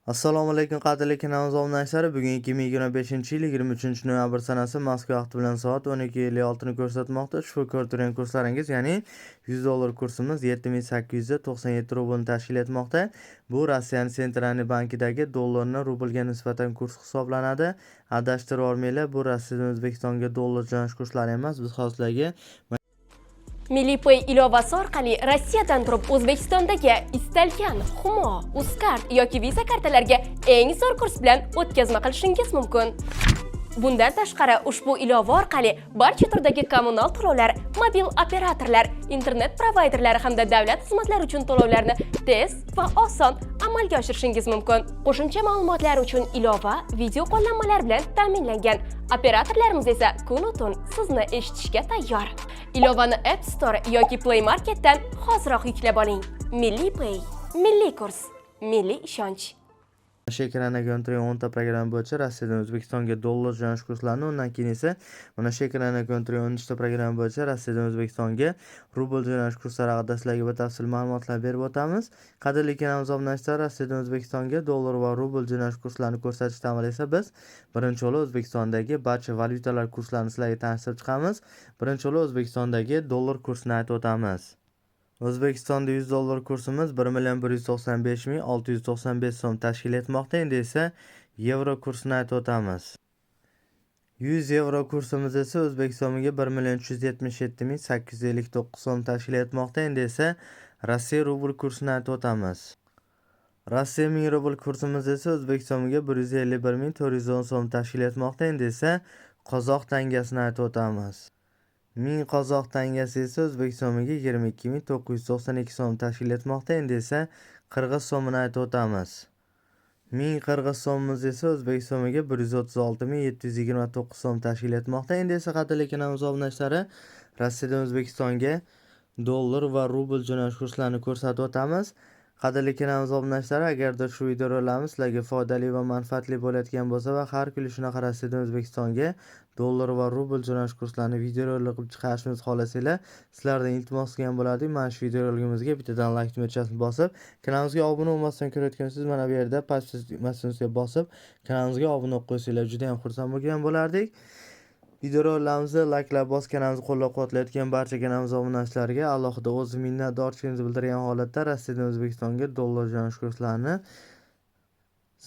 Assalomu alaykum qadrli kanalimiz obunachilari. Bugun 2025-yil 23-noyabr sanasi Moskva vaqti bilan soat 12:56 ni ko'rsatmoqda. Ushbu ko'rib turgan kurslaringiz, ya'ni 100 dollar kursimiz 7897 rublni tashkil etmoqda. Bu Rossiyaning Sentralniy bankidagi dollarni rublga nisbatan kurs hisoblanadi. Adashtirib olmanglar, bu Rossiyadan O'zbekistonga dollar jo'natish kurslari emas. Biz hozir sizlarga Milliy Pay ilovasi orqali Rossiyadan turib O'zbekistondagi istalgan Humo, Uzcard yoki Visa kartalariga eng zo'r kurs bilan o'tkazma qilishingiz mumkin. Bundan tashqari, ushbu ilova orqali barcha turdagi kommunal to'lovlar, mobil operatorlar, internet provayderlari hamda davlat xizmatlari uchun to'lovlarni tez va oson amalga oshirishingiz mumkin. Qo'shimcha ma'lumotlar uchun ilova video qo'llanmalar bilan ta'minlangan. Operatorlarimiz esa kun-u tun sizni eshitishga tayyor. Ilovani App Store yoki Play Marketdan hoziroq yuklab oling. Milliy Pay, milliy kurs, milliy ishonch. Shu ekranda ko'rinib turgan 10 ta programma bo'yicha Rossiyadan O'zbekistonga dollar jo'natish kurslarini, undan keyin esa mana shu ekranda ko'rinib turgan 13 ta programma bo'yicha Rossiyadan O'zbekistonga rubl jo'natish kurslari haqida sizlarga batafsil ma'lumotlar berib o'tamiz. Qadrli kanalimiz obunachilari, Rossiyadan O'zbekistonga dollar va rubl jo'natish kurslarini ko'rsatishdan avval esa biz birinchi bo'lib O'zbekistondagi barcha valyutalar kurslarini sizlarga tanishtirib chiqamiz. Birinchi bo'lib O'zbekistondagi dollar kursini aytib o'tamiz. O'zbekistonda 100 dollar kursimiz 1 million 195 ming 695 so'm tashkil etmoqda. Endi esa yevro kursini aytib o'tamiz. 100 yevro kursimiz esa o'zbek so'miga 1 million 377 ming 859 so'm tashkil etmoqda. Endi esa Rossiya rubl kursini aytib o'tamiz. Rossiya 1000 rubl kursimiz esa o'zbek so'miga 151 ming 410 so'm tashkil etmoqda. Endi esa qozoq tangasini aytib o'tamiz. 1000 qozoq tangasi esa o'zbek so'miga 22 992 so'm tashkil etmoqda. Endi esa qirg'iz so'mini aytib o'tamiz. 1000 qirg'iz so'mimiz esa o'zbek so'miga 136 ming 729 so'm tashkil etmoqda. Endi esa qadrli kanalimiz obunachilari, Rossiyadan O'zbekistonga dollar va rubl jo'natish kurslarini ko'rsatib o'tamiz. Qadrli kanalimiz obunachilari, agarda shu videolarimiz sizlarga foydali va manfaatli bo'layotgan bo'lsa va har kuni shunaqa Rossiyadan O'zbekistonga dollar va rubl jo'natish kurslarini videorolik qilib chiqarishimizni xohlasanglar, sizlardan iltimos qilgan bo'lardik. Mana shu videoroligimizga bittadan like tugmachasini bosib, kanalimizga obuna bo'lmasdan ko'rayotgan siz mana bu yerda pastki tugmasini bosib, kanalimizga obuna bo'lib qo'ysanglar juda ham xursand bo'lgan bo'lardik. Videoroliklarimizni likelar bosib kanalimizni qo'llab-quvvatlayotgan barcha kanalimiz obunachilariga alohida o'z minnatdorchiligimizni bildirgan holatda Rossiyadan O'zbekistonga dollar jo'natish kurslarini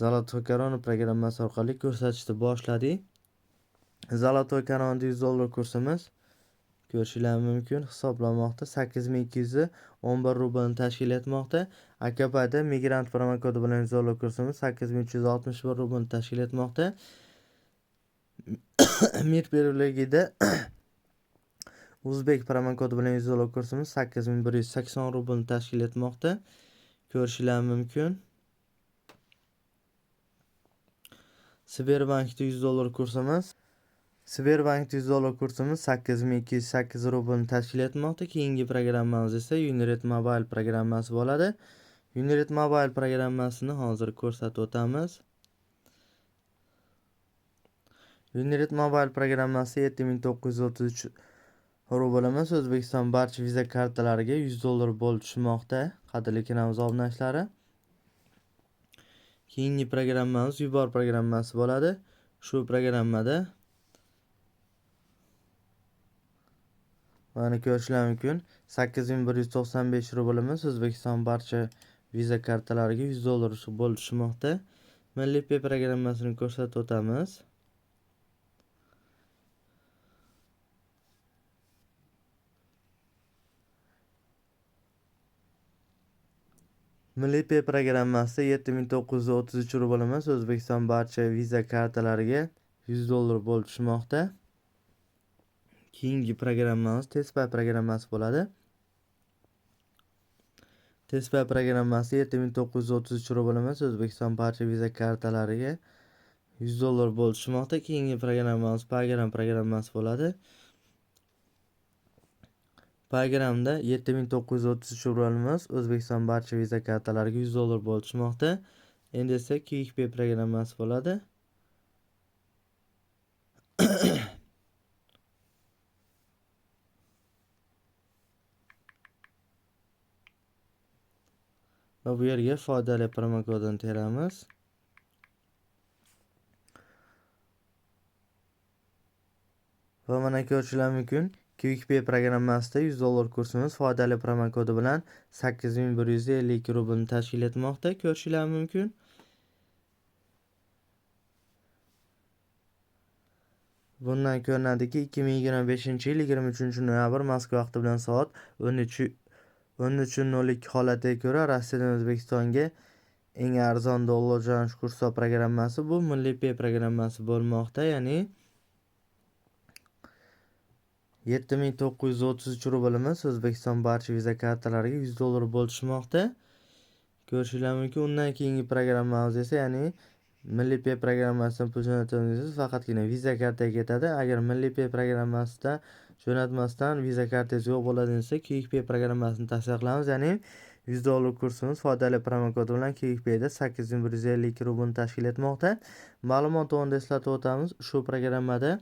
Zolotoy Korona programmasi orqali ko'rsatishni boshladik. Zolotoy Koronada 100 dollar kursimiz ko'rishinglar mumkin hisoblanmoqda. 8211 rublni tashkil etmoqda. AKPda migrant promokodi bilan 100 dollar kursimiz 8361 rublni tashkil etmoqda. Mir birligida o'zbek promokodi bilan 100 dollar kursimiz 8180 rublni tashkil etmoqda. Ko'rishinglar mumkin. Sberbankda 100 dollar kursimiz Sberbankda 100 dollar kursimiz 8208 rublni tashkil etmoqda. Keyingi programmamiz esa Unired Mobile programmasi bo'ladi. Unired Mobile programmasini hozir ko'rsatib o'tamiz. Unired Mobile programmasi 7933 rublimiz O'zbekiston barcha Visa kartalariga 100 dollar bo'lib tushmoqda. Qadrli kanalimiz obunachilari. Keyingi programmamiz Yubor programmasi bo'ladi. Shu programmada mana ko'rishlar mumkin. 8195 rublimiz O'zbekiston barcha Visa kartalariga 100 dollar bo'lib tushmoqda. Milliy Pay programmasini ko'rsatib o'tamiz. Milliy Pay programmasi 7933 rublimiz O'zbekiston barcha Visa kartalariga 100 dollar bo'lib tushmoqda. Keyingi programmamiz TezPay programmasi bo'ladi. TezPay programmasi 7933 rublimiz O'zbekiston barcha Visa kartalariga 100 dollar bo'lib tushmoqda. Keyingi programmamiz Paygram programmasi bo'ladi. Paygramda 7933 rublimiz O'zbekiston barcha Visa kartalariga 100 dollar bo'lib tushmoqda. Endi esa QuickPay programmasi bo'ladi. Va bu yerga foydali promokodini teramiz. Va mana ko'rishingiz mumkin, QuickPay programmasida 100 dollar kursimiz foydali promokodi bilan 8152 rublni tashkil etmoqda. Ko'rishingiz mumkin. Bundan ko'rinadiki, 2025-yil 23-noyabr Moskva vaqti bilan soat 13:02 holatiga ko'ra Rossiyadan O'zbekistonga eng arzon dollar jo'natish kursi programmasi bu Milliy Pay programmasi bo'lmoqda. Ya'ni 7933 rublimiz O'zbekiston barcha Visa kartalariga 100 dollar bo'lib tushmoqda. Ko'rishingiz mumkin. Undan keyingi programmamiz esa, ya'ni Milliy Pay programmasidan pul jo'natsangiz faqatgina Visa kartaga ketadi. Agar Milliy Pay programmasida jo'natmasdan Visa kartangiz yo'q bo'ladi desa, QuickPay programmasini tavsiya qilamiz. Ya'ni 100 dollar kursimiz foydali promokodi bilan QuickPayda 8152 rublni tashkil etmoqda. Ma'lumot o'rnida eslatib o'tamiz, shu programmada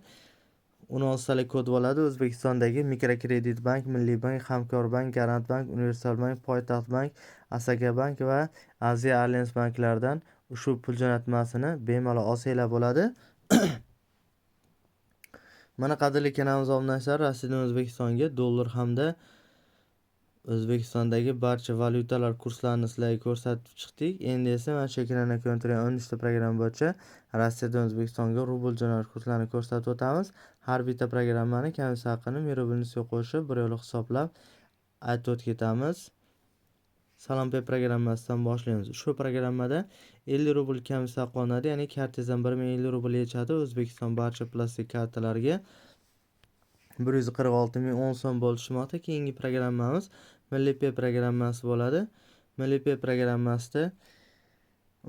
16 talik kod bo'ladi. O'zbekistondagi Mikrokredit bank, Milliy bank, Hamkor bank, Garant bank, Universal bank, Poytaxt bank, Asaka bank va Aziya Alliance banklaridan ushbu pul jo'natmasini bemalol olsanglar bo'ladi. Mana qadrli kanalimiz obunachilari, Rossiyadan O'zbekistonga dollar hamda O'zbekistondagi barcha valyutalar kurslarini sizlarga ko'rsatib chiqdik. Endi esa mana shu ekranda ko'rinib turgan 13 ta programma bo'yicha Rossiyadan O'zbekistonga rubl jo'natish kurslarini ko'rsatib o'tamiz. Har bitta programmani komissiya haqini ming rublni ustiga qo'shib bir yo'la hisoblab aytib o'tib ketamiz. Salompay programmasidan boshlaymiz. Shu programmada 50 rubl komissiya qo'nadi, ya'ni kartangizdan 1050 rubl yechadi. O'zbekiston barcha plastik kartalariga 146 010 so'm bo'lib tushmoqda. Keyingi programmamiz Milliy Pay programmasi bo'ladi. Milliy Pay programmasida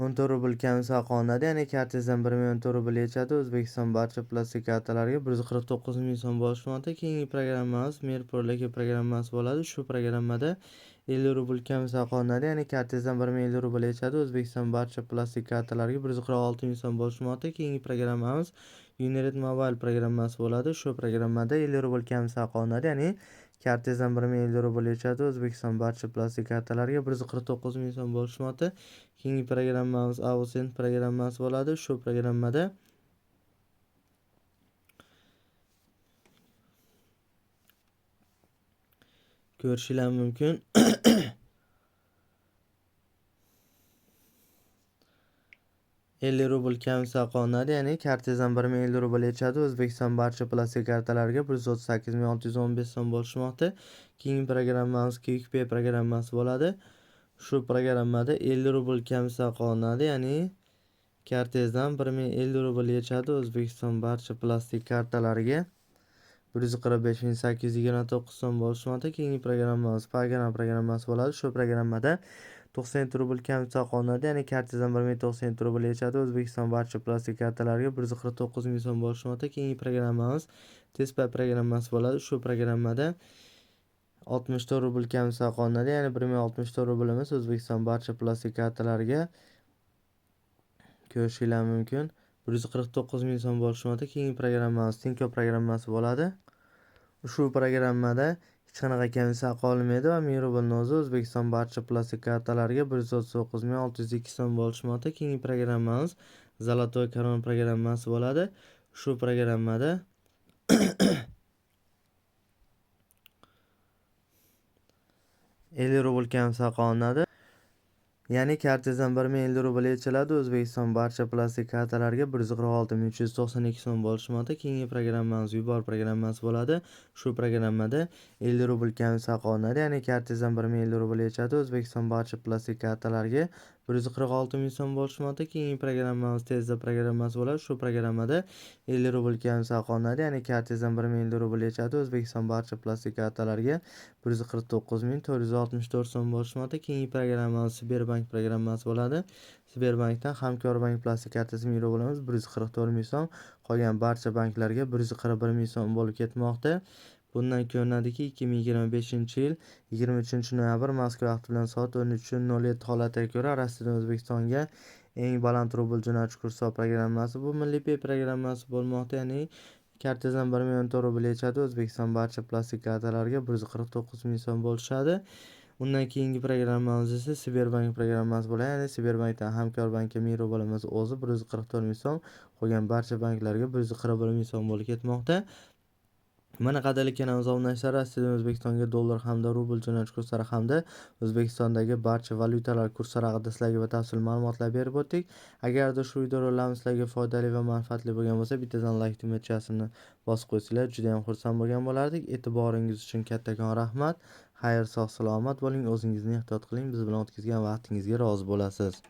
14 rubl komissiya qo'nadi, ya'ni kartangizdan 1014 rubl yechadi. O'zbekiston barcha plastik kartalariga 149 000 so'm bo'lib tushmoqda. Keyingi programmamiz Mir Purlaki programmasi bo'ladi. Shu programmada 50 rubl komissiya qo'nadi, ya'ni kartangizdan 1050 rubl yechadi. O'zbekiston barcha plastik kartalariga 146 000 so'm bo'lib tushmoqda. Keyingi programmamiz Unired Mobile programmasi bo'ladi. Shu programmada 50 rubl komissiya qo'nadi, ya'ni kartangizdan 1050 rubl yechadi. O'zbekiston barcha plastik kartalariga 149 000 so'm bo'lib tushmoqda. Keyingi programmamiz Avocent programmasi bo'ladi. Shu programmada ko'rishingiz mumkin. 50 rubl komissiya qo'nadi, ya'ni kartangizdan 1050 rubl yechadi. O'zbekiston barcha plastik kartalariga 138 615 so'm bo'lib tushmoqda. Keyingi programmamiz QuickPay programmasi bo'ladi. Shu programmada 50 rubl komissiya qo'nadi, ya'ni kartangizdan 1050 rubl yechadi. O'zbekiston barcha plastik kartalariga 145 829 so'm bo'lib tushmoqda. Keyingi programmamiz Pagram programmasi bo'ladi. Shu programmada 97 rubl komissiya qo'nadi, ya'ni kartangizdan 1097 rubl yechadi. O'zbekiston barcha plastik kartalariga 149 000 so'm bo'lib tushmoqda. Keyingi programmamiz Tezpay programmasi bo'ladi. Shu programmada 64 rubl komissiya qo'nadi, ya'ni 1064 rublimiz O'zbekiston barcha plastik kartalariga ko'rishingiz mumkin. 149 000 so'm bo'lib tushmoqda. Keyingi programmamiz Tinkoff programmasi bo'ladi. Ushbu programmada hech qanaqa komissiya qolinmaydi va 1000 rublni o'zi O'zbekiston barcha plastik kartalariga 139 602 so'm bo'lib tushmoqda. Keyingi programmamiz Zолотой Корона programmasi bo'ladi. Shu programmada 50 rubl komissiya qolinadi. Ya'ni kartangizdan 1050 rubl yechiladi. O'zbekiston barcha plastik kartalariga 146 392 so'm bo'lib tushmoqda. Keyingi programmamiz Yubor programmasi bo'ladi. Shu programmada 50 rubl komissiya qolinadi, ya'ni kartangizdan 1050 rubl yechadi. O'zbekiston barcha plastik kartalariga 146 000 so'm bo'lib tushmoqda. Keyingi programmamiz Tezda programmasi bo'ladi. Shu programmada 50 rubl komissiya qolinadi, ya'ni kartangizdan 1050 rubl yechadi. O'zbekiston barcha plastik kartalariga 149 464 so'm bo'lib tushmoqda. Keyingi programmamiz Sberbank programmasi bo'ladi. Sberbankdan Hamkor bank plastik kartasi 1000 rublimiz 144 000 so'm, qolgan barcha banklarga 141 000 so'm bo'lib ketmoqda. Bundan ko'rinadiki, 2025-yil 23-noyabr Moskva vaqti bilan soat 13:07 holatiga ko'ra Rossiyadan O'zbekistonga eng baland rubl jo'natish kursi programmasi bu Milliy Pay programmasi bo'lmoqda. Ya'ni kartangizdan 1004 rubl yechadi. O'zbekiston barcha plastik kartalariga 149 000 so'm bo'lib tushadi. Undan keyingi programmamiz esa Sberbank programmasi bo'ladi. Ya'ni Sberbankdan Hamkor bankka 1000 rublimiz o'zi 144 000 so'm, qolgan barcha banklarga 141 000 so'm bo'lib ketmoqda. Mana, qadrli kanalimiz obunachilari, Rossiyadan O'zbekistonga dollar hamda rubl jo'natish kurslari hamda O'zbekistondagi barcha valyutalar kurslari haqida sizlarga batafsil ma'lumotlar berib o'tdik. Agarda shu videolarimiz sizlarga foydali va manfaatli bo'lgan bo'lsa, bittadan like tugmachasini bosib qo'ysanglar, juda ham xursand bo'lgan bo'lardik. E'tiboringiz uchun kattakon rahmat. Xayr, sog' salomat bo'ling, o'zingizni ehtiyot qiling, biz bilan o'tkazgan vaqtingizga rozi bo'lasiz.